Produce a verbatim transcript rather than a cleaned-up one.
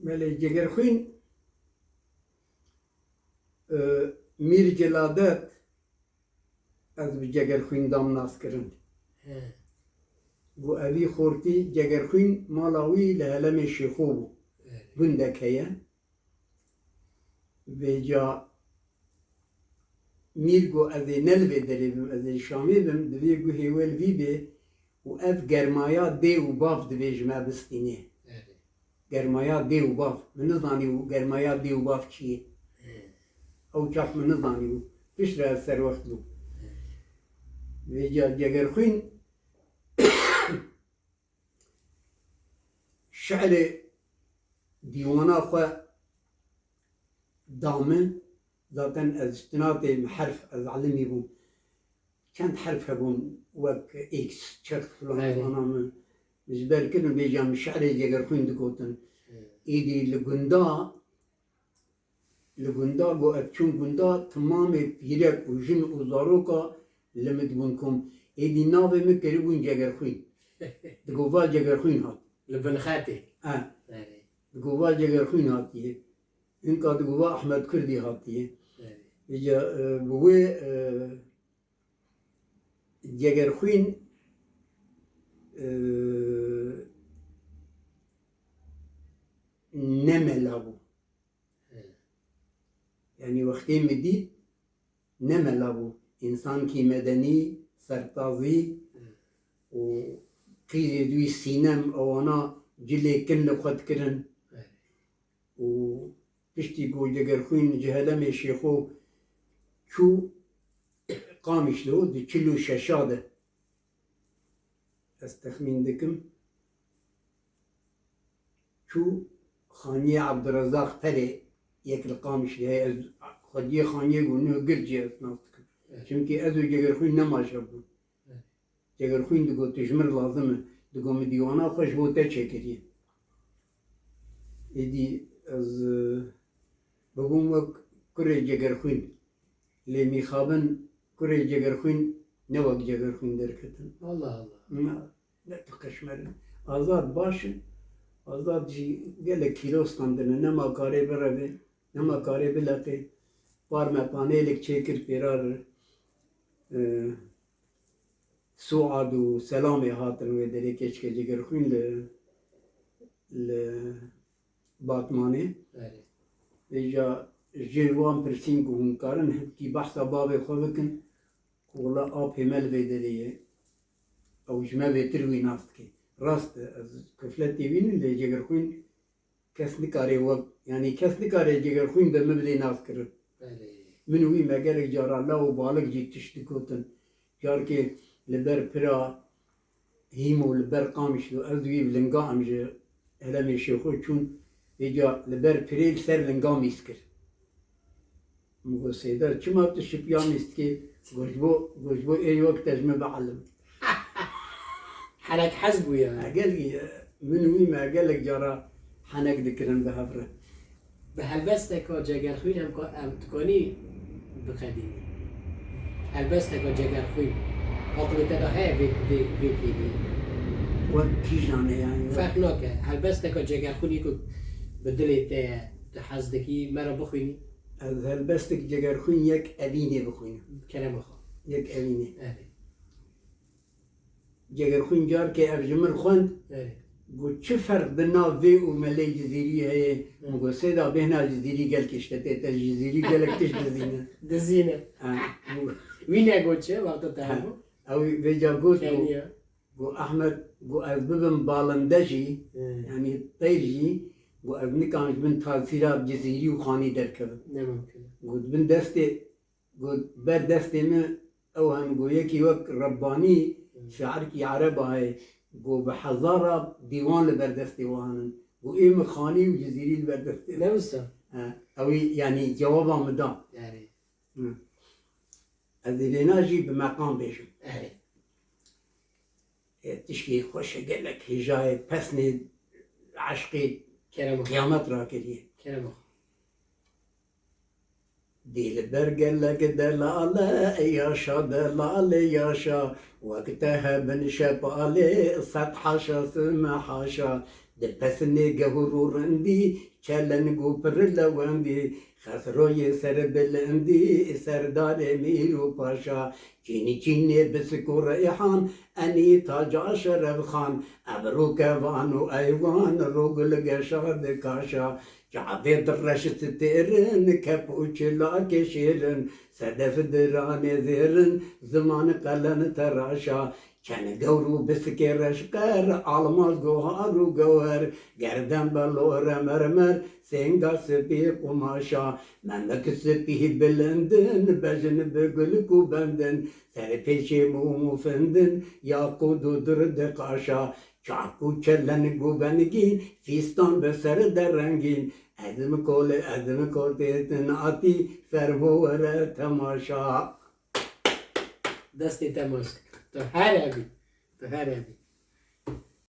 Belê Cegerxwîn, e, Mîr Celadet, ez bi Cegerxwîn dam naskirin. He. Got evî xortî Cegerxwîn mala wî li Helemê Şêxo bû. Belê. Gundek heye. Vêca Mîr got, "Ez ê ne li vê derê bim, ez ê li Şamê bim, divê guhê we li vî bê û ev germaya dê û bav divê ji me bistînê." Erê. Germaya dê û bav. Min nizanîbû germaya dê û bav çi ye. Erê. Ew çax min nizanîbû. Piştre ez serwext bûm. Erê. Vêca Cegerxwîn şi'rê dîwana xwe da min, zaten ez ji tinatê min herf, ez elimî bûm. Çend herf hebûn, wek X, çext filan Belê. Vana min ji ber kirin, vêca min şi'rê Cegerxwîn digotin. Evet. Êdî li gunda Li gunda got, ez çûm gunda, timamê pîrek û jin û zaroka li min dibûn kom. Êdî navê min kiribûn Cegerxwîn. Digot, "Va Cegerxwîn hat." Li bin xetê. E. Erê. Digot, "Va Cegerxwîn hatiye." Hinka digot, "Va Ahmet Kurdî hatiye." Erê. Vêca, e, bi wê, e, Cegerxwîn, e, ne mela bû. He. Yanî wextê min dît, ne mela bû. Însankî medenî, sertazî He. û qîzê dûî Sînem, ewana cilê kin li xwe dikirin. He. Û piştî ku Cegerxwîn ji Helemê Şêxo çû Qamişlo di çil û şeşa de, ez texmîn dikim, çû Xaniyê Ebdurezaq Perê, yek li Qamişlê heye, ez xwediyê Xaniyê got, niho gir cî ez nas dikim. Evet. Çimkî ez û Cegerxwîn nema şev bûn. Evet. Cegerxwîn digot, "Tu ji min re lazim e." Digot, "Min dîwana xwe ji bo te çêkiriye." Êdî ez, e, bibûm wek kurê Cegerxwîn. Lê mîxabin kurê Cegerxwîn ne wek Cegerxwîn derketin. Allah Allah. Na, ne tu qeşmer in. Azad baş in. Azad jî gelek kîlo standine. Nema karê bireve, nema karê bileqê. Par me panêlik çêkir pêrar, e, Suad û Selamê hatin wê derê keçikê Cegerxwîn li, li Batmanê. Erê. Vêca ji wan pirsîn ku hûn karin hevkî behsa bavê xwe bikin, ku wela apê me li vê derê ye. Ew ji me bêtir wî nas dike. Rast e, ez kufletê wî nim lê Cegerxwîn kes nikare wek, yanî kes nikare Cegerxwîn be min bidê nas kirin. Belê. Min û wî me gelek cara law û balik jî tişt digotin. Carkê li ber pira Hîmo li ber Qamişlo, ez û wî bi linga em ji Helemê Şêxo çûn, vêca li ber pirê li ser linga mîz kir. Min got, "Seyda, çima tu şipiya mîz dikê?" Got, "Ji bo, got, ji bo ê wek te ji min bielim." Henek hez bûye. Gelkî, min û wî me gelek cara henek dikirin bi hev re. Bi helbesteka Cegerxwîn em ka-, em dikanî biqedînî. Helbesteka Cegerxwîn. Aqilê te de heye vê, vê, vê kêliyê? Wek kîjan e yani? Ferq nake. Helbesteka Cegerxwînî ku bi dilê te ye, tu hez dikî, me re bixwînî. Ez helbestek Cegerxwîn yek evînê bixwînim. Kerema xwe. Yek evînê. Erê. Cegerxwîn carkê ev ji min xwend, Erê. Got, "Çi ferq di nav vê û Melê Cizîrî heye?" Hı. Min got, "Seyda bêhna Cizîrî gelkî ştetê te, Cizîrî gelek tişt dizîne." Dizîne. Ha, got, Wî negot çi, wexta te ha, hebû? Ew vêca got, got, Keniya. Got, "Ahmet, got, ez bibim balinde jî, Hı. yanî teyr jî, got, ez nikan ji bin tasîra Cizîrî û Xanî derkevim." Ne mumkin. Got, "Bin destê Got, ber destê min ew hene, got, yekî wek Rebbanî, Hmm. şairkî ereba heye, got, bi hezara dîwan li ber destê wan hene. Got, ê min Xanî û Cizîrî li ber destê Ne wisa? He, ew ê, yanî cewaba min da. Erê. Hı. Ez ê vêna jî bi meqam bêjim. Erê. Ê, tişkî xweş e, gelek hêja ye, pesnê eşqê Kerem. qiyamet rakiriye. Kerem. Dilber gelek delale, ey yaşa delale yaşa, wek te hebin şepale, sed haşa sime haşa, Di pesinê gehûr û rindî, çeleng û pir lewendî, Xesroyê serbilindî, serdarê mîr û paşa. Çînî çînê bisik û reyhan, enî taca Şerefxan. Ebru kevan û eywan, rûgul geşa dikaşa. Çavê direş stêrin, kep û çilakê şêrin. Sedef diranê zêrin, ziman qelen teraşa. Çend gewr û bisikê reşqer, almaz, gohar û gewer, gerden belore mermer, sênga spî qumaşa, memik spî bilindin, bejin bi gulk û bendin, serpêçê mûm û findin, yaqûd û dur diqaşa, çak û çeleng û bengîn, fîstan bi ser de rengîn, ezim kol, ezim kol têtin atî, fermo were temaşa. Destê te maç dikim. Tu her hebî. Tu her hebî.